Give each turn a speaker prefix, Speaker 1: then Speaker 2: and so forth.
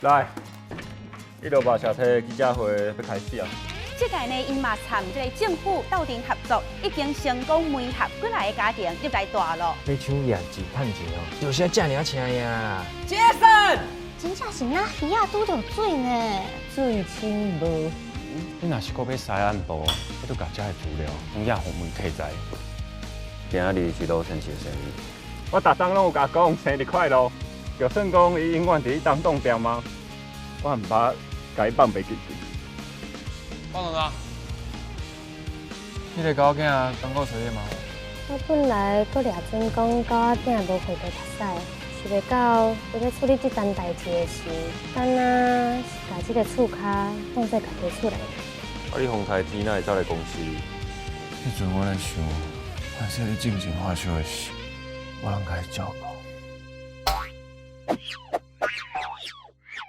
Speaker 1: 來，168社記者會欲開始啊！
Speaker 2: 這屆呢，𪜶嘛參這个政府鬥陣合作，已經成功媒合幾來个家庭入來大陸。
Speaker 3: 欲搶業績趁錢哦，就是愛遮爾請呀。
Speaker 4: 傑森，
Speaker 5: 真正是若魚仔拄著水呢，
Speaker 4: 水深無魚。
Speaker 6: 你若是閣欲使按部，我就共遮的資料攏也予媒體知。
Speaker 7: 今仔日是羅先生生日。
Speaker 1: 我逐冬攏有共講生日快樂，就算講伊永遠佇咧東洞店啊，我毋捌共伊放袂記去。
Speaker 8: 方同學，你個狗囝剛過作業嗎？
Speaker 5: 我本來閣掠準講狗仔囝無回頭讀屎，想袂到伊欲處理這單代誌的時，敢若是共這个厝跤放在家己厝內。
Speaker 7: 啊！你風台天哪會走來公司？
Speaker 9: 彼陣我咧想，還是你進前發生的事，無人共伊照顧。